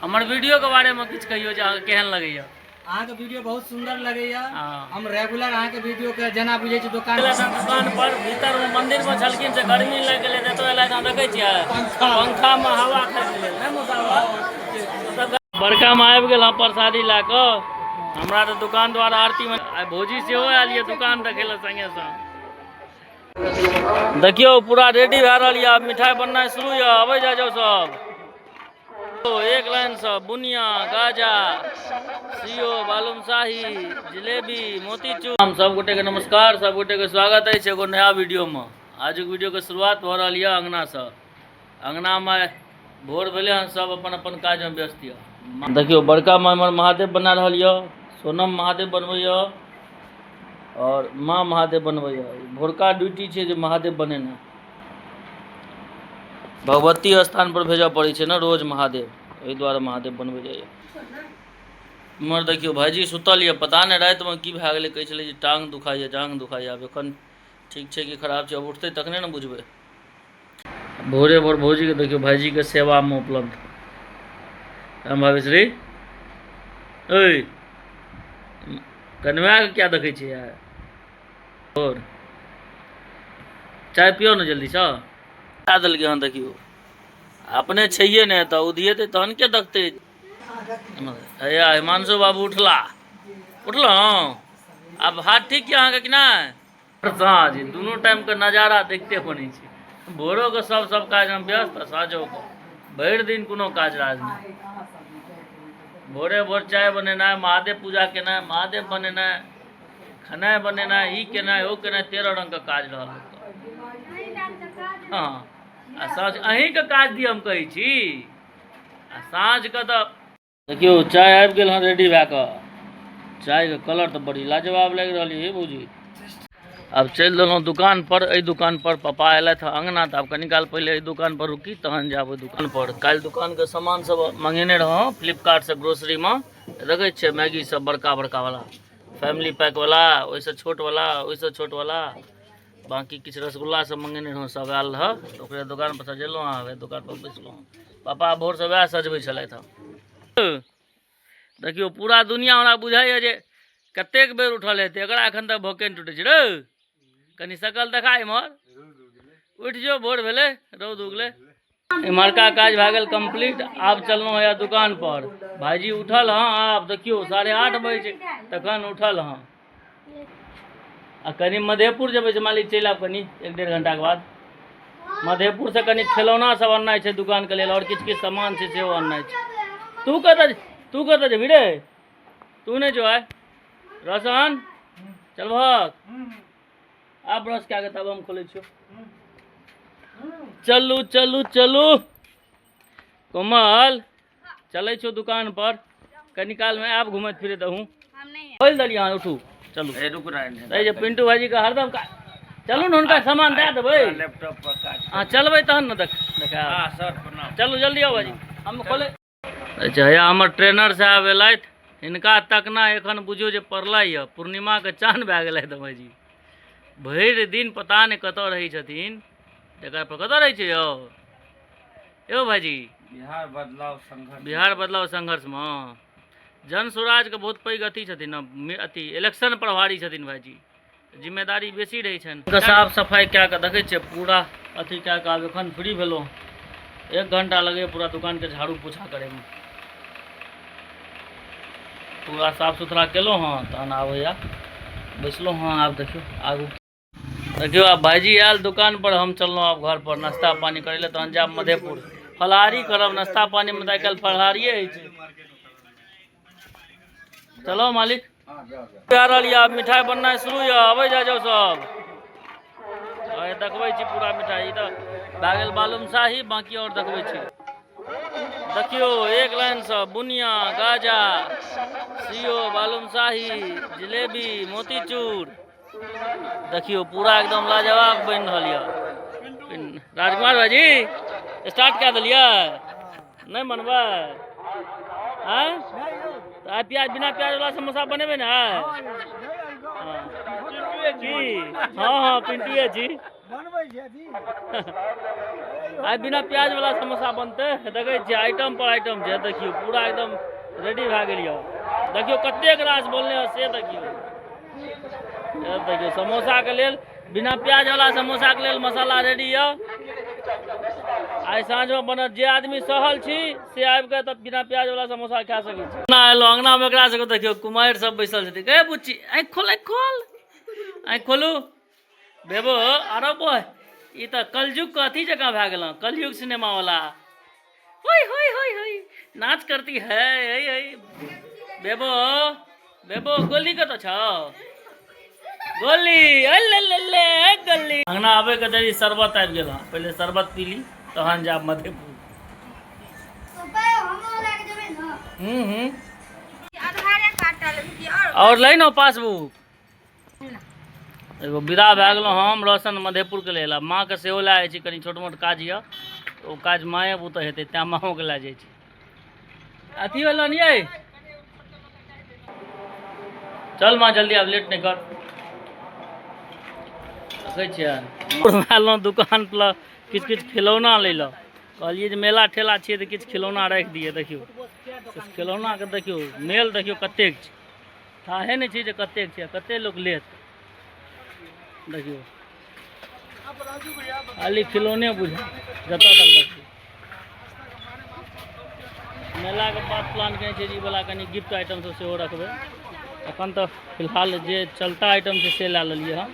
हमर वीडियोके बारेमे किछु कहियौ जे अहाँके केहन लगैए। अहाँके वीडियो बहुत सुंदर लगैया। हँ। हम रेगुलर अहाँके वीडियो के जेना बुझै छी दोकान दुकान पर भीतर मे मंदिर मे छलखिन से गर्मी लागि गेलै तऽ एतऽ एलथि। देखै छियै पंखा मे हवा खाइके लेल नहि मौसा। बड़का मे आबि गेल हँ प्रसादी लए कऽ। हमरा तऽ दुकान द्वारा आरती मे आइ भौजी सेहो आयल यऽ दुकान देखै लए संगे संग। देखियौ पूरा रेडी भए रहल यऽ, मिठाई बननाइ शुरू यऽ, अबै जाइ जाउ सब। एक लाइन से बुनिया, गाजा, सियो, बालूमशाही, जिलेबी, मोतीचूर। हम सब गोटे के नमस्कार, सब गोटे के स्वागत अछि एगो नया वीडियो में। आजुक वीडियो के शुरुआत भऽ रहल यऽ अंगना से। अंगना में भोर भेलै हन, सब अपन अपन काज में व्यस्त यऽ। देखियौ बड़का माँ इम्हर महादेव बना रहल यऽ, सोनम महादेव बनबै यऽ और माँ महादेव बनबै यऽ। भोरका ड्यूटी छै जे महादेव बनेनाइ। भगवती स्थान पर भेजऽ पड़ै छै ने रोज महादेव, एहि दुआरे महादेव बनबै जाइए। इम्हर देखियौ भाईजी सुतल यऽ, पता नहि रातिमे की भए गेलै, कहै छलै जे टांग दुखाइए, जाँघ दुखाइए। आब एखन ठीक छै कि खराब छै, आब उठतै तखने ने बुझबै। भोरे भोर भौजीके देखियौ भाईजीके सेवामे उपलब्ध। राम भावेश्वरी ओइ कनवाके किया देखै छियै? और चाय पियो ने जल्दीसँ। दए देलकै हन देखियौ, अपने छैहे नहि तऽ उधियेतै तहन के देखतै। हैया हिमांशु बाबू उठला, उठलहुँ? आब हाथ ठीक यऽ अहाँके कि नहि? साँझ दुनू टाइमके नजारा देखते बनै छै। भोरोके सब सब काजमे व्यस्त आ साँझोके भरि दिन कोनो काज राज नहि। भोरे भोर चाय बनेनाइ, महादेव पूजा केनाइ, महादेव बनेनाइ, खेनाइ बनेनाइ, ई केनाइ ओ केनाइ, 13 रङ्गके काज रहल लोकके। हँ आ साँझ अहीँके काज दिअ हम कहै छी। आ साँझके तऽ देखियौ चाय आबि गेल हँ रेडी भए कऽ। चायके कलर तऽ बड़ी लाजवाब लागि रहल यऽ हे भौजी। आब चलि देलहुँ दुकान पर। एहि दुकान पर पापा एलथि हँ अङ्गना, तऽ आब कनी काल पहिले एहि दुकान पर रुकी तहन जायब ओहि दुकान पर। काल्हि दुकानके सामान सब मंगेने रहौं फ्लिपकार्टसँ ग्रोसरीमे। देखै छियै मैगी सब बड़का बड़का वाला, फैमिली पैक वाला, ओहिसँ छोट वाला, ओहिसँ छोट वाला, बाँकी किछु रसगुल्ला सब मंगेने रहौं, सब आयल रहऽ तऽ ओकरे दोकान पर सजेलहुँ हँ। ओहि दोकान पर बैसलहुँ, पापा भोरसँ वएह सजबै छलथि हँ। देखियौ पूरा दुनिया हमरा बुझाइए जे कतेक बेर उठल हेतै, एकरा एखन तक भोके नहि टूटै छै। रौ कनि शकल देखा इम्हर, उठि जो, भोर भेलै, रौद उगलै। इम्हरका काज भए गेल कम्प्लीट। आब चललहुँ हैया दुकान पर। भाईजी उठल हँ, आब देखियौ 8:30 बजे तखन उठल हँ। आ कनि मधेपुर जेबै से मालिक चलि आब कनि 1-1.5 घंटाके बाद। मधेपुरसँ कनि खेलौना सब अननाइ छै दुकानके लेल, आओर किछु किछु सामान छै सेहो अननाइ छै। तू कतऽ जेबही रे? तू नहि जो आइ। रोशन चलबहक? आब ब्रश कए कऽ तब हम खोलै छियौ। चलू चलू चलू कोमल, चलै छियौ दुकान पर, कनी कालमे आयब घुमैत फिरैत। अहूँ खोलि देलियै अहाँ, उठू चलू। जे पिंटू भाईजीके हरदम चलू ने, हुनका सामान दए देबै। लैपटॉप पर काज। अहाँ चलबै तहन ने देखायब। सर प्रणाम। चलू जल्दी आउ भाईजी, हम खोलै। अच्छा हैया हमर ट्रेनर साहब एलथि, हिनका तकना एखन बुझियौ जे पड़लै यऽ, पूर्णिमाके चान भए गेलथि हँ भाईजी। भरि दिन पता नहि कतऽ रहै छथिन, तकर पर कतऽ रहै छै यौ? यौ भाईजी, बिहार बदलाव संघर्ष। बिहार बदलाव संघर्षमे जन स्वराजके बहुत पैघ अथी छथिन ने, अथी इलेक्शन प्रभारी छथिन भाईजी, जिम्मेदारी बेसी रहै छनि। साफ सफाइ कए कऽ देखै छियै पूरा अथी कए कऽ आब एखन फ्री भेलहुँ। 1 घंटा लगैए पूरा दुकानके झाड़ू पोछा करैमे। पूरा साफ सुथरा केलहुँ हँ तहन आब हैया बैसलहुँ हँ। आब देखियौ आगू देखियौ, आब भाईजी आयल दुकान पर, हम चललहुँ आब घर पर नाश्ता पानी करै लए, तहन जायब मधेपुर फलाहारी करब। नाश्ता पानीमे तऽ आइ काल्हि फलाहारिए होइ छै। चलो मालिक, आ रहल यऽ, आब मिठाइ बननाइ शुरू यऽ, अबै जाइ जाउ सब। देखबै छी पूरा मिठाइ, ई तऽ भए गेल बालूमशाही, बाँकी आओर देखबै छी। देखियौ एक लाइनसँ बुनिया, गाजा, सियो, बालूमशाही, जिलेबी, मोतीचूर। देखियौ पूरा एकदम लाजवाब बनि रहल यऽ। राजकुमार भाईजी स्टार्ट कए देलियै? नहि बनबै आँय? तऽ आइ प्याज बिना प्याज वाला समोसा बनेबै ने आइ? की? हँ हँ पिंटुए छी। आइ बिना प्याज वाला समोसा बनतै। देखै छियै आइटम पर आइटम छै, देखियौ पूरा एकदम रेडी भए गेल यऽ। देखियौ कतेक रास बनलै हँ से देखियौ। देखियौ समोसाके लेल बिना प्याज वाला समोसाके लेल मसाला रेडी यऽ। आइ साँझमे बनत, जे आदमी सहल छी से आबि कऽ तब बिना प्याज वाला समोसा खा सकै छी। अंगना एलहुँ, अंगनामे एकरा सबके देखियौ कुमारि सब बैसल छथिन। गे बुच्ची आँखि खोल, आँखि खोल, आँखि खोलू बेबो। अरे बॉय ई तऽ कलयुग के अथी जकाँ भए गेल हँ, कलयुग सिनेमा वाला। होय होय होय होय नाच करती है। है है बेबो, बेबो गोली कतऽ छौ? गोली अल्ले ले ले गोली। अंगना आबै के देरी शरबत आबि गेल हँ, पहिले शरबत पी ली तहन जायब मधेपुर। हूँ और लै ने पासबुक। एगो विदा भए गेलहुँ हम रोशन मधेपुरके लेल। आ माँके सेहो लए जाइ छी, कनि छोट मोट काज यऽ ओ काज माँए बुते हेतै तैँ माँओके लए जाइ छी। अथी भेल यै, चल माँ जल्दी आब लेट नहि कर। देखै छियै एलहुँ दुकान पर किछु किछु खिलौना लै लए। कहलियै जे मेला ठेला छियै तऽ किछु खिलौना राखि दियै। देखियौ खिलौनाके देखियौ मेल देखियौ कतेक छै, थाहे नहि छै जे कतेक छै, कतेक लोक लेत। देखियौ खाली खिलौने बुझा जतऽ तक देखियौ। मेलाके बाद प्लान केने छै जे ई वला कनि गिफ्ट आइटम सब सेहो रखबै। एखन तऽ फिलहाल जे चलता आइटम छै से लए लेलियै हँ।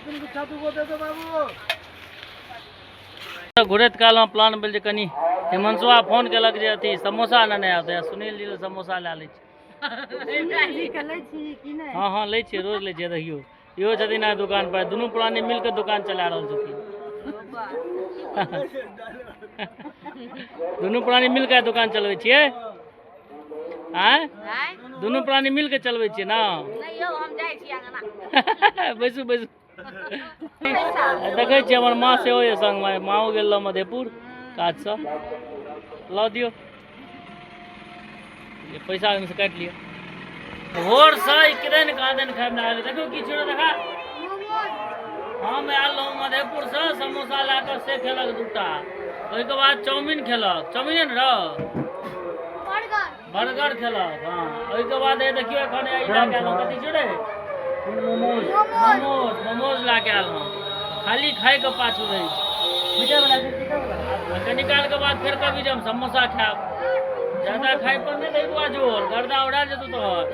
घुरैत कालमे प्लान भेल जे कनि हिमांशुआ फोन केलक जे अथी समोसा लेने आयब, तऽ सुनील जी लए समोसा लए लै छी। हँ हँ लै छियै, रोज लै छियै। देखियौ इहो छथिन आइ दुकान पर, दुनू प्राणी मिल कऽ दुकान चला रहल छथिन। दुनू प्राणी मिल कऽ दुकान चलबै छियै? आँय दुनू प्राणी मिल कऽ चलबै छियै ने? बैसू बैसू। देखै छियै हमर माँ सेहो यऽ संगमे, माँओ गेल रहए मधेपुर काजसँ। लऽ दियौ पैसा, ओहिमे से काटि लिअ। भोरसँ ई किदन कहाँ खायमे लागल। देखियौ की छियै देखा। हम आयल रहौं मधेपुरसँ समोसा लए कऽ, से खेलक दूटा, ओहिके बाद चाउमिन खेलक, चाउमिने ने रह बर्गर खेलक। हँ ओहिके बाद हे देखियौ एखन ई लए कऽ एलहुँ, कथी छियै रे? मोमोज। मोमोज, मोमोज लए कऽ आयल हँ। खाली खाइके पाछू रहै छै। कनी कालके बाद फेर कभी जे हम समोसा खायब। ज्यादा खाइ पर नहि दै जोर, गर्दा उड़ा जेतौ तोहर।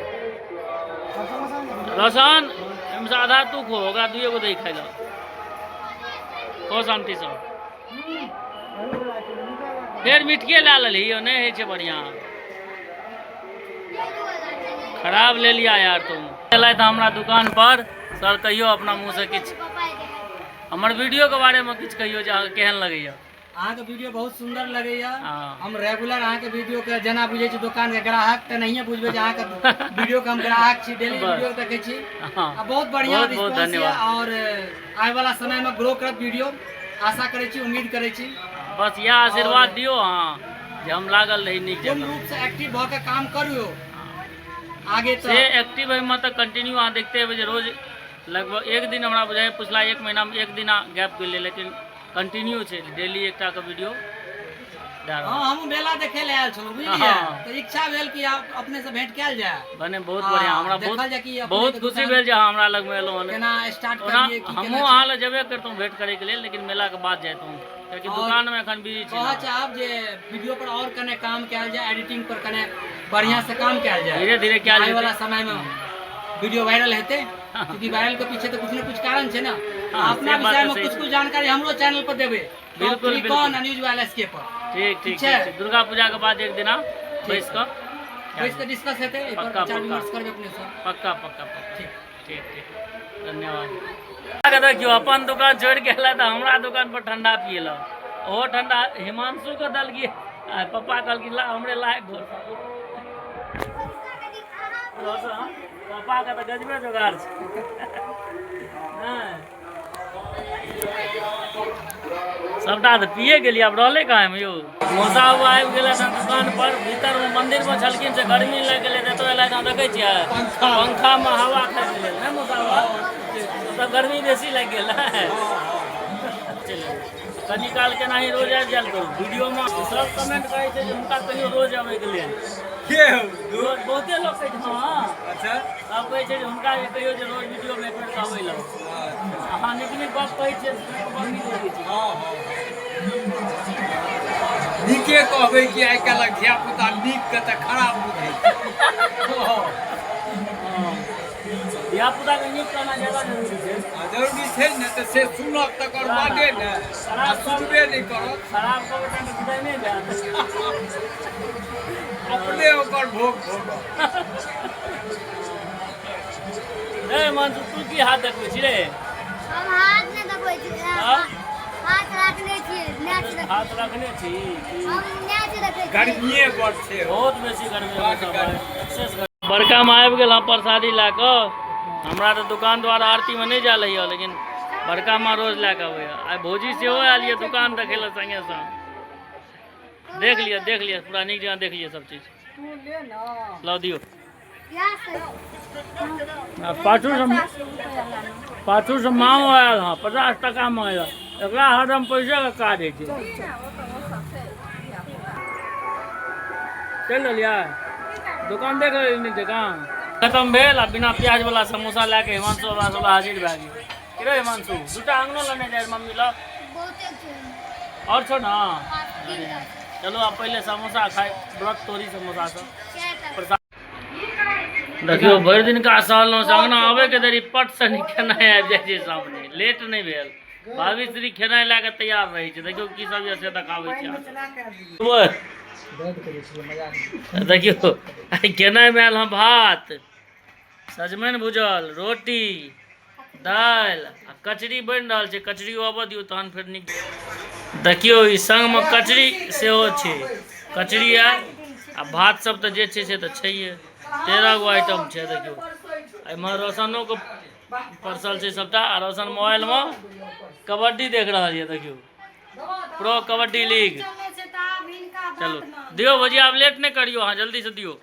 रोशन एहिमे आधा तू खो, ओकरा दुइए गो दही खाइ लए खो शान्तिसँ। फेर मिठके लए लेलही, यौ नहि होइ छै बढ़िआँ, खराब ले लिया यार तुम। एलथि हमरा दुकान पर सर, कहियौ अपना मुँहसँ किछु हमर वीडियोके बारेमे किछु कहियौ जे अहाँके केहन लगैया। अहाँके वीडियो बहुत सुंदर लगैया। हम रेगुलर अहाँके वीडियो के जेना बुझै छी दुकान के ग्राहक तऽ नहिये बुझबै जे अहाँके वीडियो के हम ग्राहक छी, डेली वीडियो देखै छी आ बहुत बढ़िया रिस्पॉन्स यऽ और आय वाला समय में ग्रो करत वीडियो, आशा करै छी, उम्मीद करै छी। बस इएह आशीर्वाद दियौ अहाँ जे हम लागल रही नीक पूर्ण रूप से एक्टिव भऽ के काम करू आगे। से एक्टिव होइमे तऽ कंटिन्यू अहाँ देखते हेबै जे रोज लगभग एक दिन हमरा बुझाइए पिछला एक महीनामे एक दिन गैप गेलै, लेकिन कंटिन्यू छै डेली एकटा के वीडियो दए रहल। हँ हमहूँ मेला देखे लए आयल छलहुँ बुझलियै, तऽ इच्छा भेल कि आब अपने से भेंट कयल जाय। भने बहुत बढ़िया, हमरा देखल जाय कि बहुत बहुत खुशी भेल जे अहाँ हमरा लगमे एलहुँ हन। केना स्टार्ट ओना करलियै की हमहूँ अहाँ लग जेबे करितहुँ भेंट करैके लेल, लेकिन मेलाके बाद जैतहुँ कियाकि दुकानमे एखन बिजी छी। कहऽ चाहब जे वीडियो पर और कने काम कयल जाय, एडिटिंग पर कने बढ़िया से काम कयल जाय, धीरे धीरे कयल आइ वाला समय में वीडियो वायरल हेतै, क्योंकि वायरल के पीछे तो कुछ न कुछ कारण छै ना। अपना विषय में कुछ कुछ जानकारी हमरो चैनल पर देबै। बिल्कुल, बिल्कुल। न्यूज वायरलेस के पर। ठीक ठीक ठीक। दुर्गा पूजा के बाद एक दिन बैस कऽ बैस कऽ डिस्कस हेतै, एहि पर विचार विमर्श करबै अपने से। पक्का पक्का पक्का। ठीक ठीक ठीक, धन्यवाद। देखियौ अपन दुकान छोड़ि के एला तऽ हमरा दुकान पर ठंडा पियलक, ओहो ठंडा हिमांशु के देलकी। पप्पा कहलखिन ला हमरे लायक घोर। पप्पा के तऽ गजबे जोगाड़ छै। सबटा तऽ पिए गेलियै, आब रहलै कहाँ यौ। मौसा बाबा आबि गेलै हन दुकान पर, भीतरमे मन्दिरमे छलखिन से गर्मी लागि गेलै तऽ एतऽ एलथि हन। देखै छियै पंखामे हवा खाइके लेल। नहि मौसा बाबा, ओतऽ गर्मी बेसी लागि गेल। चलू। कनी काल के नाही रोज आबि जायल करू। वीडियो में सब कमेंट करै छै जे हुनका कहियो रोज अबै के लेल। के हौ? रोज बहुते लोक कहै छै, हँ। अच्छा। सब कहै छै जे हुनका जे कहियो जे रोज वीडियो में एक बेर कहबै लए। अहाँ नीक नीक गप कहै छियै, सुनि कऽ बड़ नीक लगै छै। हँ हँ, नीके कहबै कि आइ काल्हिक धिया पुता नीक के तऽ खराब बुझै छै। हँ। धिया पुताके नीक कहना ज्यादा जरूरी छै। आ जरूरी छै ने, तऽ से सुनत तकर बादे ने, आ सुनबे नहि करत। खराब कहबै तहन तऽ विदाइ नहि भेल। अपने ओकर भोग भोगत। रे हिमांशु, तू की हाथ देखबै छी रे? हम हाथ नहि देखबै छी। हाँ? हाथ राखने छियै, मैच देखै। हाथ रखने छी की? हम मैच देखै छियै। गर्मिए बड़ छै हौ। बहुत बेसी गर्मी बड गर्मी। एक्सेस गर्मी। बड़का माँ आबि गेल हँ प्रसादी लए कऽ। हमरा तऽ दुकान द्वारा आरतीमे नहि जायल होइए, लेकिन बड़का माँ रोज लए कऽ अबैए। आइ भौजी सेहो आयल यऽ दुकान देखै लए संगे संग। देख लिअ, देख लिअ, पूरा नीक जकाँ देख लिअ सब चीज। लऽ दियौ। आ पाछू से मामो आयल हँ, 50 टाकामे आयल। एकरा हरदम पैसेके काज होइ छै। चलि रहलियै, दुकान देख लेली नीक जकाँ। खतम भेल आ बिना प्याज वाला समोसा लए कऽ हिमांशु हमरा सब हाजिर भए गेल। की रे हिमांशु, दूटा अंगनो लेने जाइ मम्मी लग? बहुते छै। आओर छौ ने? पाँच तीन टा छै। चलू, आब पहिले समोसा खाइ, व्रत तोड़ी समोसा सब। चारि टा। प्रसाद देखियौ, भरि दिन का सहलहुँ से अंगना आबैके देरी पट से खेनाइ आबि जाइ छै सामने। लेट नहि भेल। भाभी श्री खेनाइ लए कऽ तैयार रहै छै। देखियौ की सब यऽ से देखाबै छी अहाँके। देखियौ, आइ खेनाइमे आयल हँ भात, सजमनि भुजल, रोटी, दालि आ कचरी बनि रहल छै। कचरी अबऽ दियौ तहन फेर नीक। देखियौ, ई संगमे कचरी सेहो छै। कचरी आयल आ भात सब तऽ जे छै से तऽ छैहे। 13 गो आइटम छै। देखियौ, एहिमे रोशनोके परसल छै सबटा आ रोशन मोबाइलमे कबड्डी देख रहल यऽ। देखियौ, प्रो कबड्डी लीग। चलू, दियौ भौजी, आब लेट नहि करियौ अहाँ, जल्दीसँ दियौ।